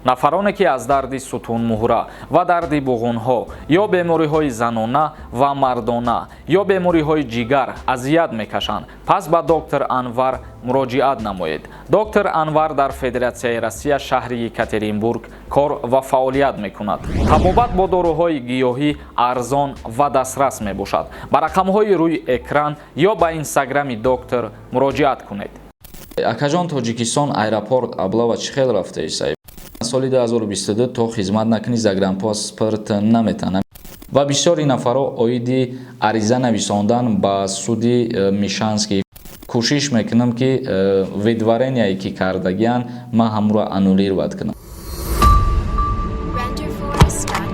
Нафароне, ки аз дарди сутунмуҳра ва дарди буғунҳо ё бемориҳои занона ва мардона ё бемориҳои ҷигар азият мекашанд, пас ба доктор Анвар муроҷиат намоед. Доктор Анвар дар Федератсияи Россия, шаҳри Екатеринбург кор ва фаъолият мекунад. Табобат бо доруҳои гиёҳӣ арзон ва дастрас мебошад. Ба рақамҳои рӯи экран ё ба инстаграми доктор муроҷиат кунед. Акаҷон, Тоҷикистон аэропорт облава чӣ хел рафтаисай? Соли 2022 то хизмат накунӣ, загранпаспорт наметанам. Ва бисёри нафарҳо оиди ариза нависондан ба суди Мишанский. Кӯшиш мекунам, ки выдворение е ки кардагиян, ман ҳамуро аннулировать кунам. Renderforest.com.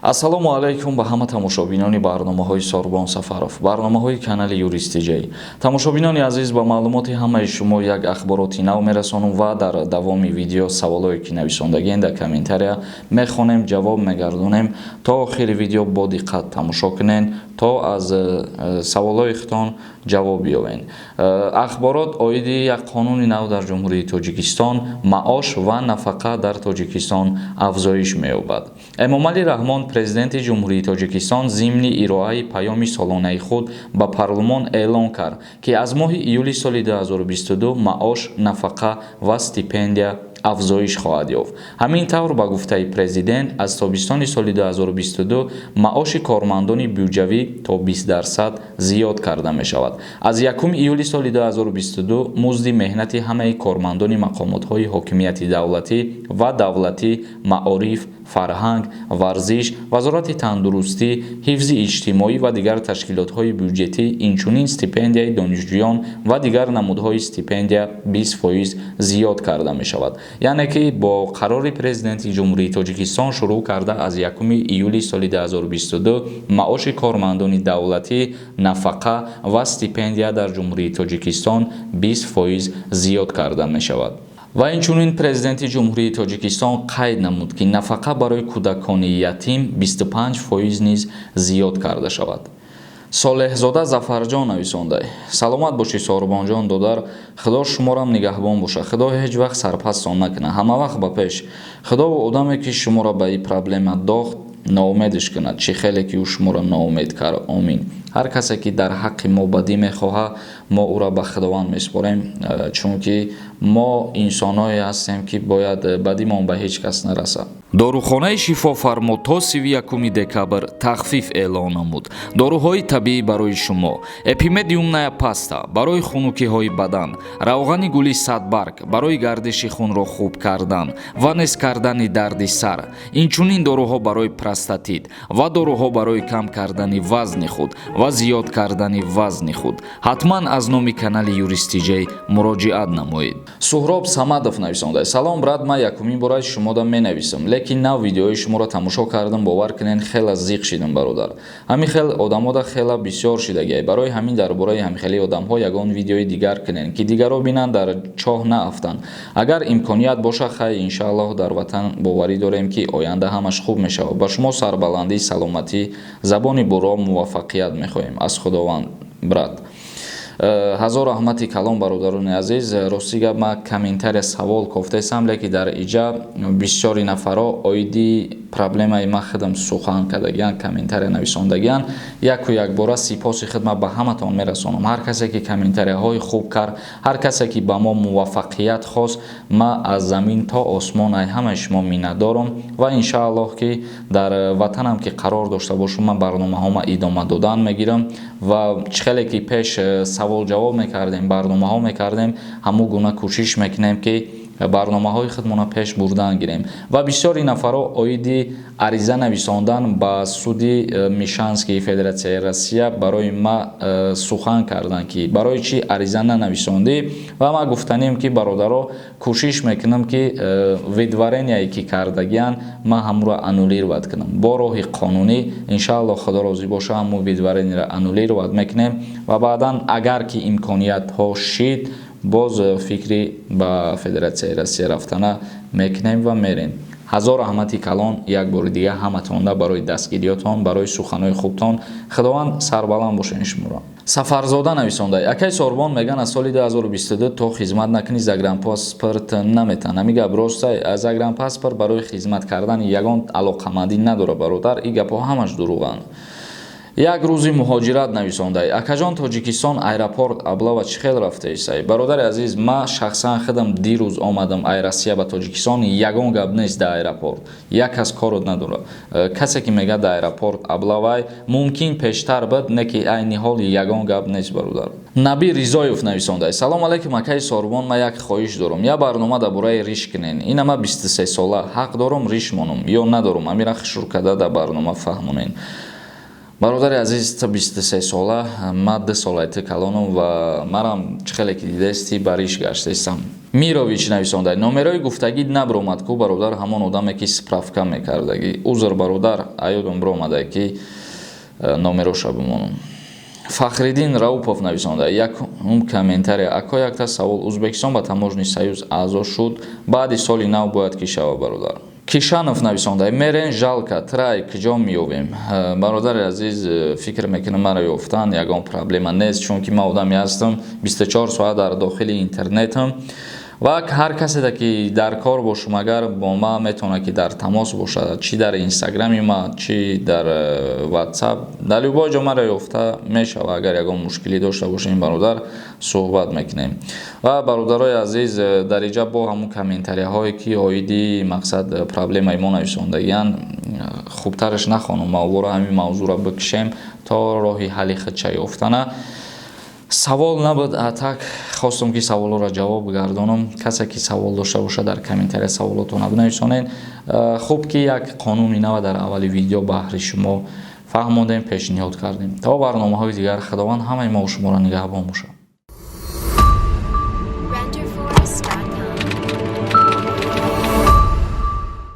Ассалому алайкум ба ҳама тамошобинони барномаҳои Сорбон Сафаров, барномаҳои канали Юристиҷай. Тамошобинони азиз, ба маълумоти ҳамаи шумо як ахбороти нав мерасонам ва дар давоми видео саволое ки нависондагиен дар комментария мехонем, ҷавоб мегардонем. То охири видео бо диққат тамошо кунен, то аз саволҳои худтон ҷавоб биёвен. Ахборот оиди як қонуни нав дар Ҷумҳурии Тоҷикистон: маош ва нафақа дар Тоҷикистон афзоиш меёбад. Эмомалӣ Раҳмон, президенти Ҷумҳурии Тоҷикистон, зимни ироаи паёми солонаи худ ба парлумон эълон кард, ки аз моҳи июли соли 2022 маош, нафақа ва стипендия афзоиш хоҳад ёфт. Ҳамин тавр, ба гуфтаи президент, аз тобистони соли 2022 маоши кормандони бюҷавӣ то 20% зиёд карда мешавад. Аз 1 июли соли 2022 музди меҳнати ҳамаи кормандони мақомотҳои ҳокимияти давлатӣ ва давлатӣ, маориф, фарҳанг, варзиш, Вазорати тандурустӣ, ҳифзи иҷтимоӣ ва дигар ташкилотҳои бюҷетӣ, инчунин стипендияи донишҷӯён ва дигар намудҳои стипендия 20% зиёд карда мешавад. Яъне ки бо қарори президенти Ҷумҳурии Тоҷикистон, шурӯъ карда аз 1 июли соли 2022 маоши кормандони давлатӣ, нафақа ва стипендия дар Ҷумҳурии Тоҷикистон 20% зиёд карда мешавад. Ва инчунин президенти Ҷумҳурии Тоҷикистон қайд намуд, ки нафақа барои кӯдакони ятим 25% низ зиёд карда шавад. Солеҳзода Зафарҷон нависондай: «Саломат бошӣ, Сорбонҷон додар, Худо шуморам нигаҳбон бошад, Худо ҳеҷ вақт сарпастон накунад, ҳама вақт ба пеш. Худо одаме ки шуморо ба ин проблема дохт, ноумедш кунад, чӣ хеле ки ӯ шуморо ноумед кард, омин. Ҳар касе ки дар ҳаққи мо бадӣ мехоҳад, мо ӯро ба Худованд месупорем, чунки мо инсонҳое ҳастем, ки бояд бадимон ба ҳеҷ кас нарасад.» Дорухонаи Шифофармо то 31 декабр тахфиф эълон намуд. Доруҳои табиӣ барои шумо: эпимедиумная паста барои хунукиҳои бадан, равғани гули садбарг барои гардиши хунро хуб кардан ва нест кардани дарди сар, инчунин доруҳо барои простатит ва доруҳо барои кам кардани вазни худ ва зиёд кардани вазни худ. Ҳатман аз номи канали Юристиҷей муроҷиат намоед. Суҳроб Самадов нависонда: «Салом, брат, ман якумин бора шумода менависам, лекин нав видеои шуморо тамошо кардам. Бовар кунен, хела зиқ шидам, бародар. Ҳамин хел одамода хела бисёр шидагиай. Барои ҳамин дар бораи ҳамихели одамҳо ягон видеои дигар кунен, ки дигаро бинанд, дар чоҳ наафтанд, агар имконият боша. Хай, иншааллоҳ, дар ватан боварӣ дорем, ки оянда ҳамаш хуб мешавад. Ба шумо сарбаландӣ, саломатӣ, забони буро, муваффақият мехоҳем аз Худованд, брат.» Ҳазор раҳмати калон, бародарони азиз. Рости гап, ман комментария савол кофтаистам, леки дар иҷа бисёри нафарҳо оиди проблемаи ман худам сухан кардагиян, комментария нависондагиян. Яку якбора сипоси худма ба ҳаматон мерасонам. Ҳар касе ки комментарияҳои хуб кард, ҳар касе ки ба мо муваффақият хост, ман аз замин то осмон ай ҳамаи шумо миннатдорам. Ва иншааллоҳ, ки дар ватанам ки қарор дошта бошам, ман барномаҳома идома додан мегирам ва чӣ хеле ки пеш савол ҷавоб мекардем, барномаҳо мекардем, ҳамун гуна кӯшиш мекунем, ки барномаҳои худмона пеш бурдан гирем. Ва бисёри нафарҳо оиди ариза нависондан ба суди Мишанский Федератсияи Россия барои ма сухан карданд, ки барои чӣ ариза нанависондӣ. Ва ман гуфтанем, ки бародаро, кӯшиш мекунам, ки выдворение е ки кардагиян, ман ҳамуро аннулировать кунам бо роҳи қонунӣ. Иншааллоҳ, Худо розӣ боша, ҳамун выдворение ро аннулировать мекунем ва баъдан, агар ки имкониятҳо шид, боз фикри ба Федератсияи Россия рафтана мекунем ва мерем. Ҳазор раҳмати калон як бори дига ҳаматонда барои дастгириётон, барои суханҳои хубтон. Худованд сарбаланд бошед шуморо. Сафарзода нависонда: акай Сорбон, меган, аз соли 2022 то хизмат накунӣ, загранпаспорт наметан. Ҳами гап роста? Загранпаспорт барои хизмат кардан ягон алоқамандӣ надорад, бародар, ин гапҳо ҳамаш дурӯғанд. Як рӯзи муҳоҷират нависонда: акаҷон, Тоҷикистон аэропорт облава чӣ хел рафтаисай? Бародари азиз, ман шахсан худам дирӯз омадам ай Россия ба Тоҷикистон. Ягон гап нест дар аэропорт, як кас корот надорад. Касе ки мегӯяд, дар аэропорт облавай, мумкин пештар буд, не ки айни ҳол ягон гап нест, бародар. Наби Ризоев нависонда: салом алейкум, акаи Сорбон, ман як хоҳиш дорам, як барнома дар бораи риш кунен. Ина ман 23 сола, ҳақ дорам риш монам ё надорам? Амира хушур карда дар барнома фаҳмонен. Бародари азиз, ту 23 сола, ман 2 солаи ту калонам ва марам чӣ хеле ки дидаисти, ба риш гаштаистам. Мирович нависонда: номерои гуфтагӣ набиромад ку, бародар, ҳамон одаме ки справка мекардагӣ. Узр, бародар, аёдам биромада ки номероша бимонам. Фахриддин Раупов нависонда, якум комментария: ако, якта савол, Узбекистон ба Таможенный союз аъзо шуд? Баъди соли нав бояд ки шава, бародар. Кишанов нависонда: мерен жалко трай, куҷо меёвем? Бародари азиз, фикр мекунам, маро ёфтан ягон проблема нест, чунки ман одаме ҳастам, 24 соат дар дохили интернетам ва ҳар каседа ки дар кор бошум, агар бо ман метавонад ки дар тамос бошад, чӣ дар инстаграми ман, чӣ дар ватсап, дар любой ҷо маро ёфта мешавад. Агар ягон мушкилӣ дошта бошем, бародар, суҳбат мекунем. Ва бародарои азиз, дар инҷа бо ҳамун комментарияҳое ки оиди мақсад проблемаи мо нависондагиянд, хубтараш нахонам, мавзӯъро, ҳамин мавзӯъро бикушем то роҳи ҳалли худша ёфтана. Савол набуд, а так хостум ки саволҳоро ҷавоб бигардонам. Касе ки савол дошта бошад, дар комментария саволотонро бинависонед. Хуб ки як қонуни нава дар аввали видео баҳри шумо фаҳмондем, пешниҳод кардем. То барномаҳои дигар, Худованд ҳамаи мо шуморо нигаҳбон бошад.